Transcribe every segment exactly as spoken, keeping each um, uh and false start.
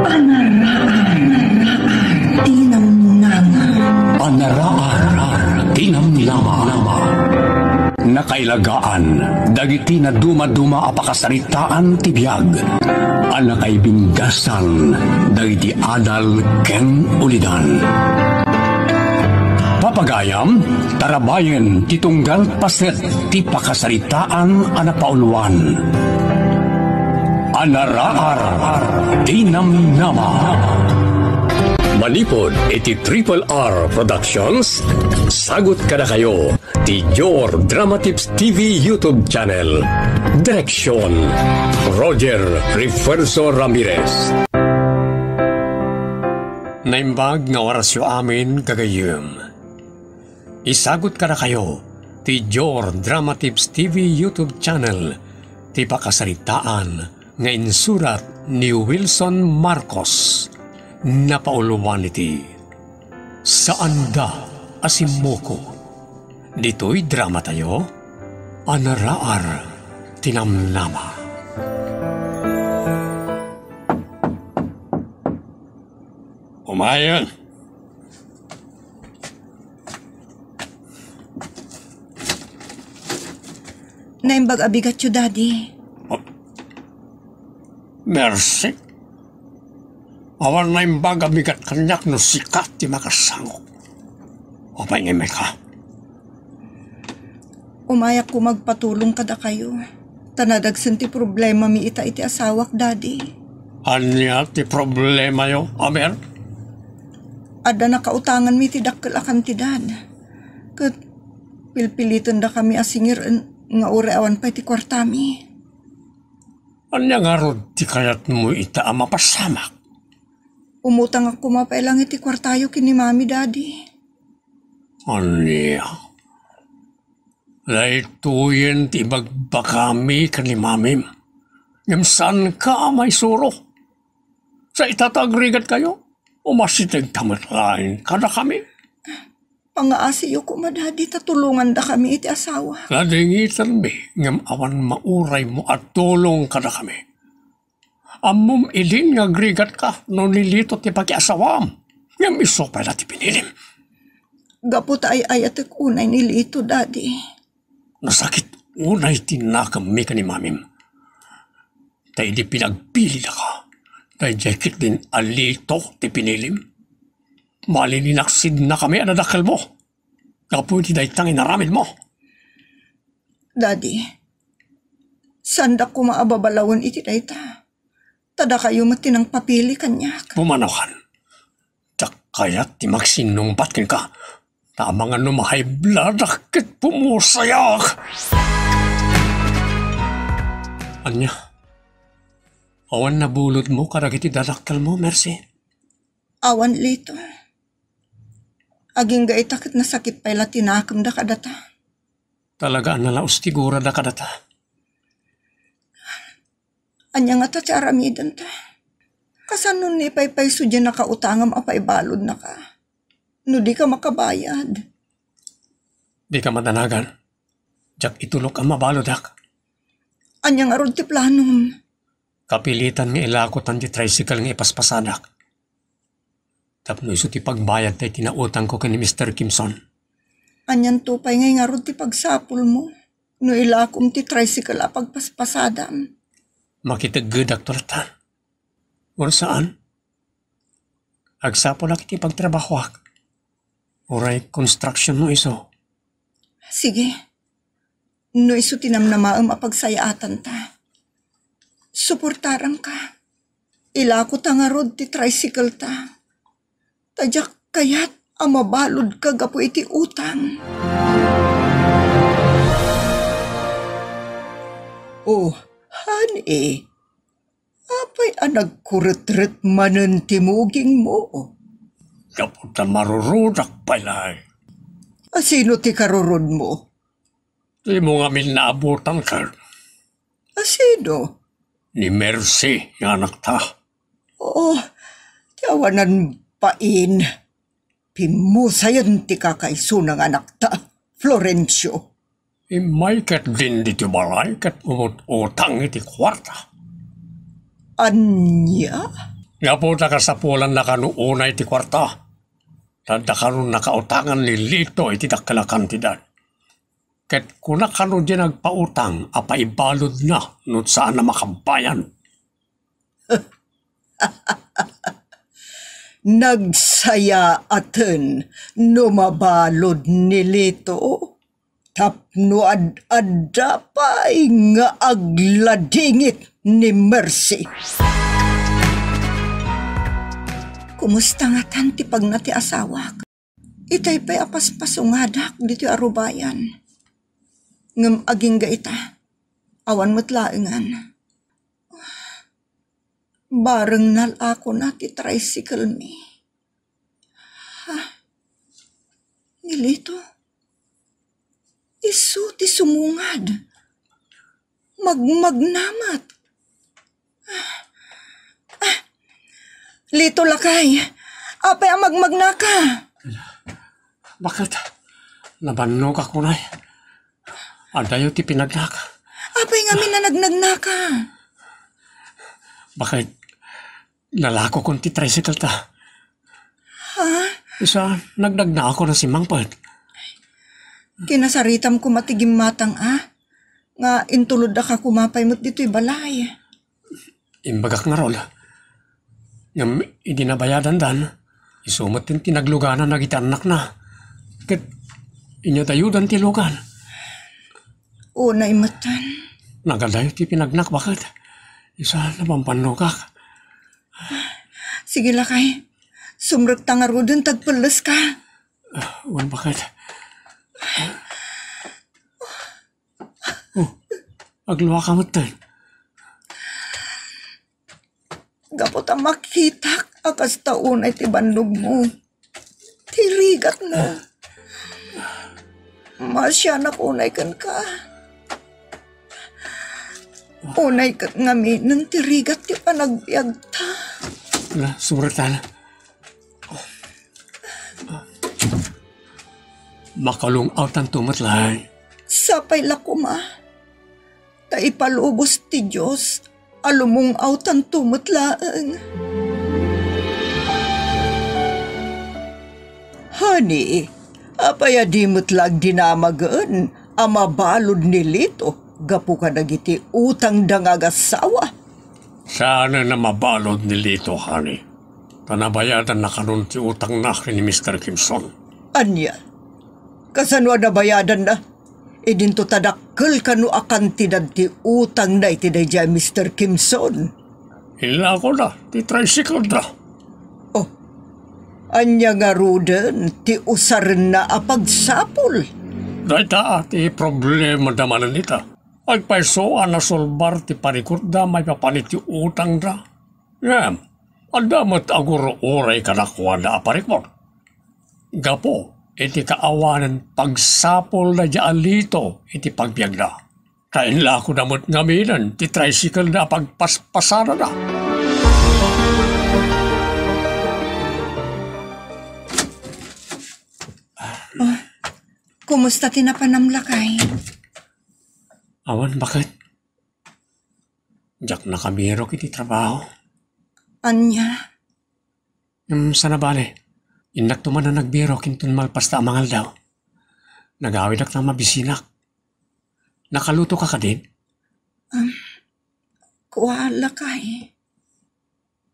Panaraar ti namnama. Panaraar ti namnama. Nakailagaan dagiti nadumaduma a pakasaritaan ti biag a nakaibinggasan dagiti adal ken ulidan. Papagayam, tarabayen ti tunggal paset ti pakasaritaan a napauluan. Anaraar ti namnama. Manipud iti Triple R Productions, sagut kadakayo ti Jor Dramatips T V YouTube channel. Direksyon, Roger Refuerzo Ramirez. Naimbag nga orasyo amin, gagayyem. Isagut kadakayo ti Jor Dramatips T V YouTube channel ti pakasaritaan nga insurat ni Wilson Marcos. Napauluan iti Saanda a Simmuko. Ditoy dramatayo, Anaraar ti Namnama. Umayen. Naimbag a bigatyo, Daddy. Oh. Mercy. Awan naimbag a bigat kaniak no sika ti makasangok. Apay nga imayka? Umayak koma agpatulong kadakayo. Ta nadagsen ti problemami ita iti asawak, Daddy. Ania ti problemayo, Amer? Adda nakautanganmi ti dakkel a kantidad. Ket pilpilitendakami a singir-en nga uray awan pay ti kuartami. Ania ngarud ti kayatmo ita a mapasamak? Umutangak koma pay laeng iti kuartayo ken ni Mami, Daddy. Ania? Daytoyen ti ibagbagami ken ni Mamim. Ngem saanka a maisuro. Sa ita ta agrigatkayo, umasidegta met laeng kadakami. Pangaasiyo koma, Daddy, ta tulongandakami iti asawak. Nadingitenmi, ngem awan mauraymo a tulong kadakami. Ammom idin nga agrigatka no ni Lito ti pakiasawam, ngem isu pay la ti pinilim. Gapu ta ay-ayatek unay ni Lito, Daddy. Nasakit unay ti nakemmi ken ni Mamim. Ta idi pinagpilidaka, daydiay ketdin a Lito ti pinilim. Malinaksidnakami a nadakkelmo gapu iti dayta nga inaramidmo. Daddy, saandak koma a babalawen iti dayta. Ta dakayo met ti nangpapili kaniak. Pumanawan. Diak kayat ti magsinnungbat kenka. Ta amangan no ma-high blood-ak ket pumusayak. Ania? Awan nabulodmo kadagiti dadakkelmo, Mercy? Awan, Lito. Agingga ita ket nasakit pay la ti nakemda kadata. Talaga a nalaos ti gurada kadata. Ania ngata ti aramidenta? Kasano ni paypayso diay nakautangam a paibaludnaka? No dika makabayad. Dika madanagan. Diak itulok a mabaludak. Ania ngarud ti planom? Kapilitan nga ilakotan ti tricycle nga ipaspasadak. Tapno isu ti pagbayad daydi nautangko ken ni Mister Kimson. Anianto pay ngay ngarud ti pagsapulmo no ilakom ti tricycle a pagpaspasadam? Makiteggedak to latta. Or saan? Agsapulak iti pagtrabahoak. Uray construction no isu. Sige. No isu ti namnamaem a pagsayaatanta, suportaranka. Ilakota ngarud ti tricycle ta. Ta diak kayat a mabaludka gapu iti utang. Oh, honey, apay a nagkuretret manen ti mugingmo? Gapu ta marurudak pay laeng. A sino ti karurodmo? Dimo ngamin naabutan ken. A sino? Ni Mercy nga anakta. Oo, ti awanan bain. Pimmusayen ti kakaisuna nga anakta, Florencio. Immay ketdin ditoy balay ket umut-utang iti kuarta. Ania? Gapu ta kasapulanna kano unay ti kuarta, ta adda kano nakautangan ni Lito iti dakkel a kantidad. Ket kuna kano diay nagpautang a paibaludna no saan a makabayad. Nagsayaaten no mabalud ni Lito tapno ad-adda pay nga agladingit ni Mercy. Kumusta ngatan ti pagna ti asawak? Itay pay a paspasungadak ditoy a rubayan. Ngem agingga ita, awan met laengan. Bareng nal-akona ti tricycle mi. Ha? Ni Lito? Isu ti sumungad. Magmagna met. Ah, ah, Lito lakay, apay a magmagnaka? Bakit? Nabannogak unay. Adayo ti pinagnak. Apay ngamin a nagnagnaka? Bakit? Nalakokon ti tricycle ta. Ha? Isu a, nagnagnakon a simmangpet. Kinasaritam koma ti gimmatang a, nga intuloddaka koma pay met ditoy balay. Imbagak ngarud. Ngem idi nabayadandan, isu met ti naglugana dagiti annakna. Ket inyadayodan ti lugan. Unay metten. Nagadayo ti pinagnak, bakit? Isu a, nabambannogak. Sige lakay, sumrekta ngaruden ta agpelleska. Ah, wen, bakit? Oh, agluaka metten. Gapu ta makitak a kasta unay ti bannogmo, ti rigatmo. Maasianak unay kenka. Unay ket ngaminen ti rigat ti panagbiagta. Ala, sumrekta. Makalung-awtanto met laeng. Sapay la koma, ta ipalubos ti Dios a lumung-awtanto met laeng. Honey, apay a di met la agdinamagen a mabalud ni Lito gapu kadagiti utangda nga agassawa? Saanen a mabalud ni Lito, honey. Ta nabayadanna kanon ti utangna ken ni Mister Kimson. Ania? Kasano a nabayadanna? Idinto ta dakkel kano a kantidad ti utangna iti daydiay Mister Kimson. Inlakona ti tricycle-da. Oh, ania ngaruden ti usarenna a pagsapul? Dayta ti problemada manen ita. Agpayso a nasolbar ti parikutda maipapan iti utangda. Ngem, adda met agur-uray kadakuada a parikut. Gapu iti kaawanen pagsapulda diay a Lito iti pagbiagda. Ta inlakoda met ngaminen ti tricycle-da a pagpaspasanada. Oh, kumusta ti napanam, lakay? Awan, bakit? Diak nakabirok iti trabaho. Ania? Ngem saan a bale, innakto man a nagbirok inton malpasta a mangaldaw. Nagawidak ta mabisinak. Nakalutoka kadin? Um, kua, lakay.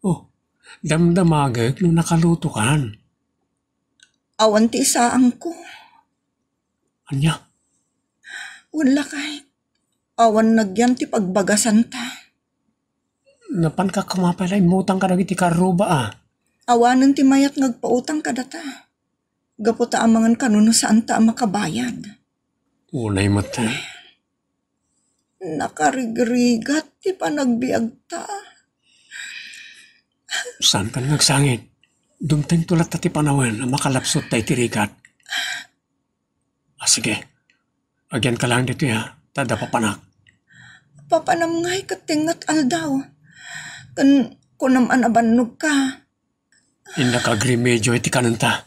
Oh, damdamagek no nakalutokan. Awan ti isaangko. Ania? Wen, lakay, awan nagyan ti pagbagasanta. Napanka koma pay la immutang kadagiti karruba a. Awanen ti mayat nga agpautang kadata. Gapu ta amangan kano no saanta a makabayad. Unay met. Nakarigrigat ti panagbiagta. Saankan nga agsangit. Dumtengto latta ti panawen a makalapsutta iti rigat. Ah, sige. Agyanka laeng ditoy, ha, ta adda papanak. Papanam ngay ket tengnga ti aldaw. Ken kunam a nabannogka. Innak agremedio iti kanenta.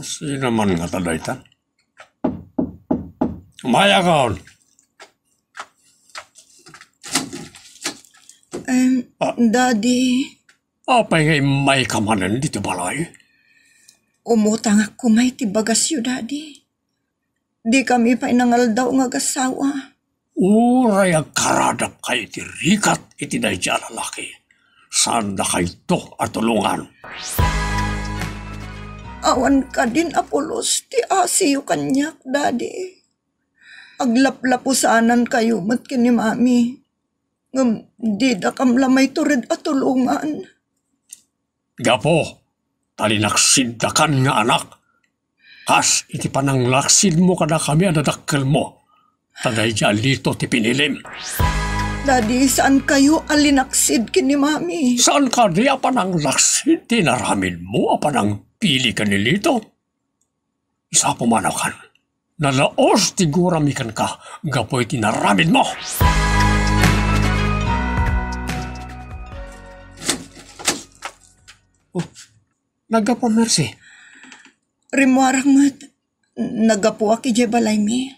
Sino man ngata dayta? Mayakon. Em, Ah. Daddy. Apay nga immayka manen ditoy balay? Umutangak koma iti bagasyo, Daddy. Dikami pay nangaldaw nga agassawa. Uray agkaradapka iti rigat iti daydi a lalaki, saandakayto a tulongan. Awan kadin a pulos ti asiyo kaniak, Daddy. Aglaplapusanankayo met ken ni Mami. Ngem didakam la maitured a tulongan. Gapu ta linaksiddakan nga anak, kas iti pananglaksidmo kadakami a dadakkelmo, ta daydi a Lito ti pinilim. Daddy, saankayo a linaksid ken ni Mami. Saan kadi a pananglaksid ti inaramidmo a panangpili ken ni Lito? Isapum a nakan, nalaos ti gurami kenka gapu iti inaramidmo. Oh, naggapu, Mercy. Rimmuarak met, naggapuak idiay balaymi.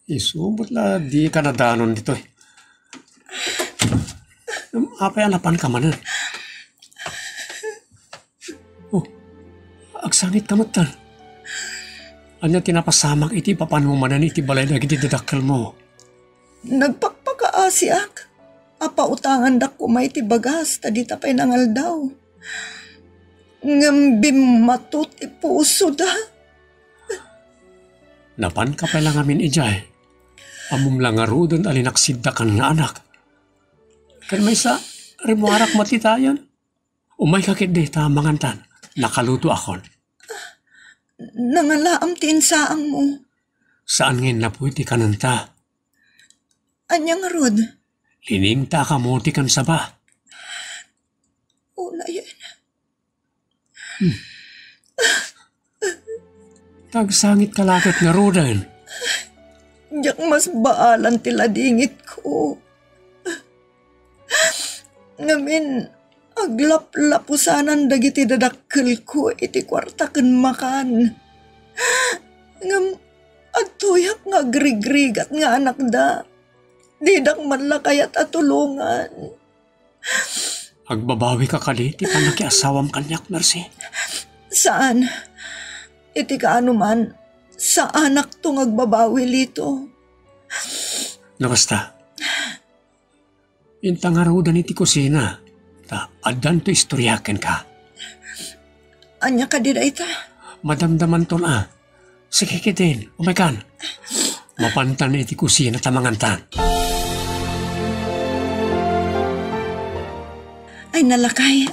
Isu met la dika nadanon ditoy. Apay a napanka manen? Oh, agsangitka metten. Ania ti napasamak iti ipapanmo manen iti balay dagiti dadakkelmo? Nagpakpakaasiak a pautangandak koma iti bagas ta dita pay nangaldaw. Ngem bimmato ti pusoda. Napanka pay la ngamin idiay. Ammom la ngaruden a linaksiddakan nga anak. Ken maysa, rimmuarak met itayen. Umayka ketdi ta mangantan. Nakalutoakon. Nangalaam ti insaangmo. Saan nga innapuy ti kanenta? Ania ngarud? Liningta a kamote ken saba. Unayen. Hmm. Tagsangitka la ket ngaruden. Diak masbaalan ti ladingitko. Ngamin, aglaplapusanan dagiti dadakkelko iti kuarta ken makan. Ngem adtoyak nga agrigrigat nga anakda. Didak man la kayat a tulongan. Agbabawika kadi ti pannakiasawam kaniak, Mercy? Saan. Iti kaano man, saanakto nga agbabawi, Lito. No kasta, inta ngaruden iti kusina, ta addanto istorya kenka. Ania kadi dayta? Madamdamanton a. Sige ketdin, umaykan. Mapantan iti kusina ta mangantan. Ay, nalakay.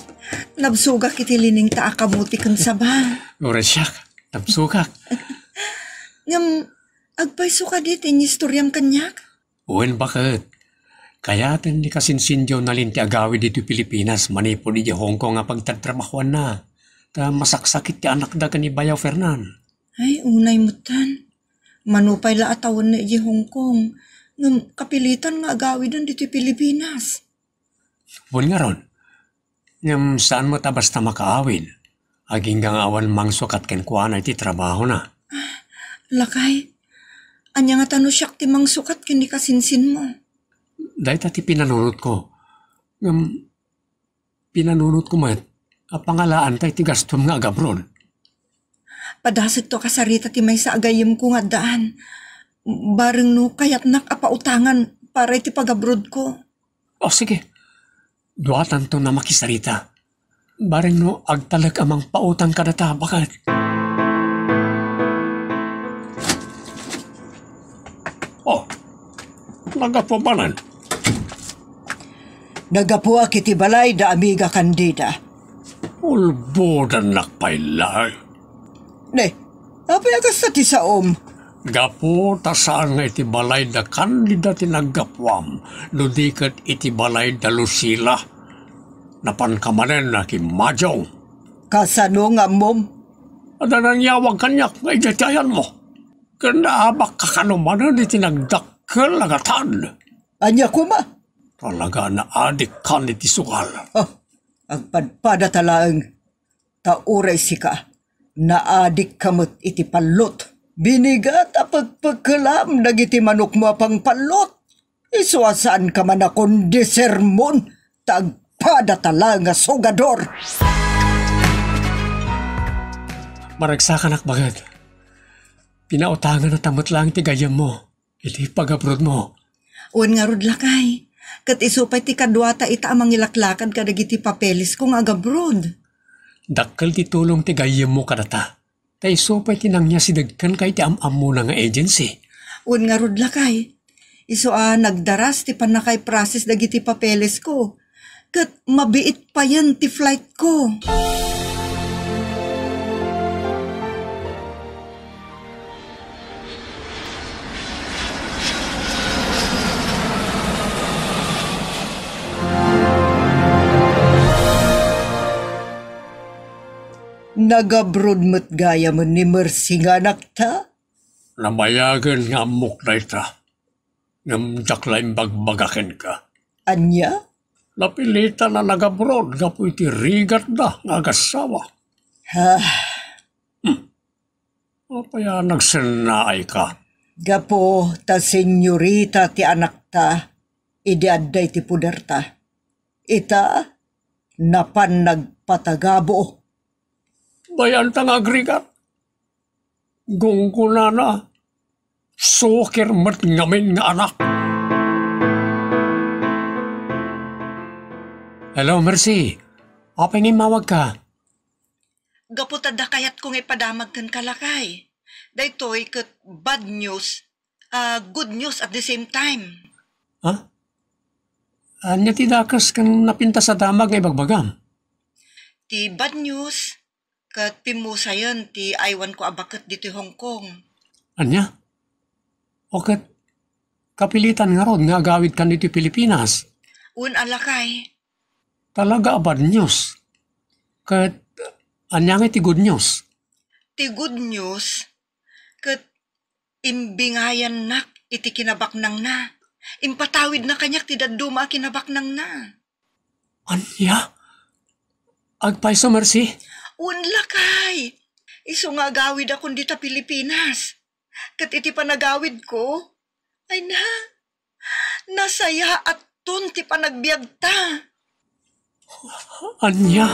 Nabsogak iti liningta a kamote ken saba. Uray siak, nabsogak. Ngem, agpayso kadi ti inistoriam kaniak? Wen, baket. Kayaten ni Kasinsindio nalin ti agawid ditoy Pilipinas manipud idiay Hong Kong a pagtatrabahoanna. Ta masaksakit ti anakda ken ni Bayaw Fernan. Ay, unay metten. Mano pay la a tawenna idiay Hong Kong, ngem kapilitan nga agawiden ditoy Pilipinas. Wen ngarud, ngem saan met a basta makaawid, agingga nga awan mangsukat kenkuana iti trabahona. Lakay, ania ngata no siak ti mangsukat ken ni kasinsinmo? Dayta ti pinanunotko. Ngem pinanunotko met a pangalaanta iti gastom nga agabroad. Padasekto a kasarita ti maysa a gayyemko nga addaan. Bareng no kayatnak a pautangan para iti pagabroadko. O, sige. Duatanton a makisarita. Bareng no agtalek a mangpautang kadata, baket. O, naggapu manen. Naggapuak iti balay da Amiga Candida. Ulbodannak pay laeng. Ne, apay a kasta ti saom? Gapu ta saan nga iti balay da Candida ti naggapuam, no di ket iti balay da Lucila. Napanka manen a kimmadiong. Kasano nga ammom? Adda nangyawag kaniak nga idiay ti ayanmo. Ken naabakka kano manen iti nagdakkel a gatad. Ania koma? Talaga a naadikkan iti sugal. Oh, agpadpadata laeng. Ta uray sika, naadikka met iti pallut. Binigat a pekpekkelam dagiti manokmo a pangpallot. Isu a saanka man a kondisermon, ta agpadata la nga sugador. Maragsakanak, baket. Pinautangannata met laeng ti gayyemmo iti pagabrodmo. Wen ngarud, lakay, ket isu pay ti kaduata ita a mangilaklakad kadagiti papelesko nga agabroad. Dakkel ti tulong ti gayyemmo kadata. Ta isu pay ti nangyasideg kenka iti am-ammona nga agency. Wen ngarud, lakay, isu a nagdaras ti pannakaiprocess dagiti papelesko, ket mabiit payen ti flightko. Nagabroad met gayamen ni Mercy nga anakta? Namayagen nga ammok dayta, ngem diak la imbagbaga kenka. Ania? Napilitan a nagabroad gapu iti rigatda nga agassawa. Ha? Hmm. Apay a nagsennaayka? Gapu ta senyorita ti anakta idi adda iti poderta. Ita, napan nagpatagabo. Bay-anta nga agrigat. Gunggonana, sukir met ngamin nga anak. Hello, Mercy. Apay nga immawagka? Gapu ta adda kayatko nga ipadamag kenka, lakay. Daytoy ket bad news, ah, good news at the same time. Ha? Ania ti dakes ken napintas a damag nga ibagbagam? Ti bad news, ket pimmusayen ti aywanko a baket ditoy Hong Kong. Ania? O ket, kapilitan ngarud nga agawidkan ditoy Pilipinas? Wen a, lakay. Talaga a bad news. Ket, ania ngay ti good news? Ti good news, ket imbingayannak iti kinabaknangna. Impatawidna kaniak ti dadduma a kinabaknangna. Ania? Agpayso, Mercy? Wen, lakay. Isu nga agawidakon dita Pilipinas. Ket iti panagawidko, ay na, nasayaatton ti panagbiagta. Ania?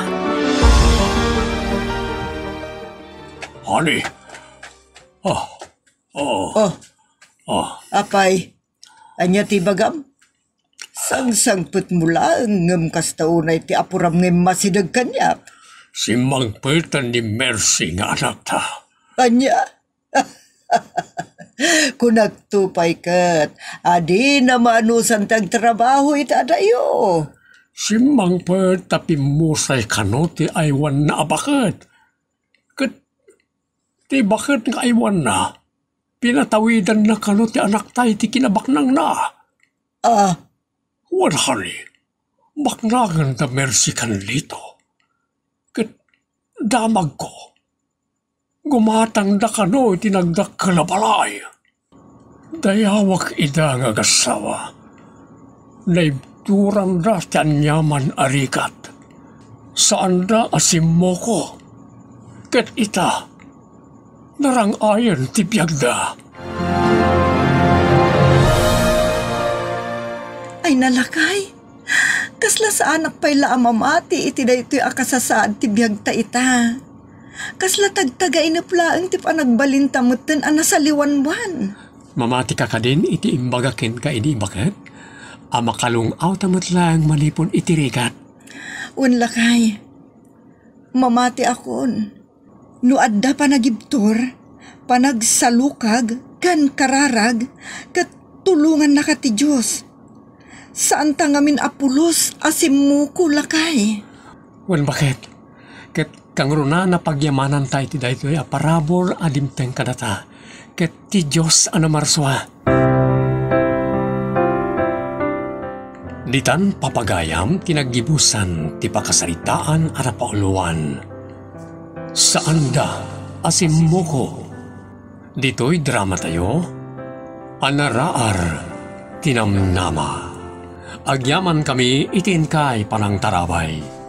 Honey. Oh. Oh. Oh. Oh. Apay, ania ti ibagam? Sangsangpetmo laeng ngem kasta unay ti apuram nga immasideg kaniak. Simmangpeten ni Mercy nga anakta. Ania? Kunakto pay ket, adina maanusan ti agtrabaho iti adayo. Simmangpet ta pimmusay kano ti aywanna a baket. Ket ti baket nga aywanna, pinatawidanna kano ti anakta iti kinabaknangna. Ah. Wen, honey, baknangen da Mercy ken Lito. Ket damagko, gumatangda kano iti nagdakkel a balay. Dayawek ida nga agassawa. Naibturanda ti aniaman a rigat. Saanda a simmuko. Ket ita, narang-ayen ti biagda. Ay, nalakay, kasla saanak pay la a mamati iti daytoy a kasasaad ti biagta ita. Kasla tagtagainep laeng ti panagbalinta metten a nasaliwanwan. Mamatika kadin iti imbaga kenka idi ibaket? A makalung-awta met laeng manipud iti rigat. Wen, lakay, mamatiakon. No adda panagibtur, panagsalukag, ken kararag, ket tulongannaka ti Dios. Saanta ngamin a pulos a simmuko, lakay. Wen, baket? Ket kangruna, napagyamananta iti daytoy a parabur a dimteng kadata, ket ti Dios a namarsua. Ditan, papagayam, ti naggibusan ti pakasaritaan a napauloan. Saanda a simmuko. Ditoy dramatayo, Anaraar ti Namnama. Agyamankami iti inkay panangtarabay.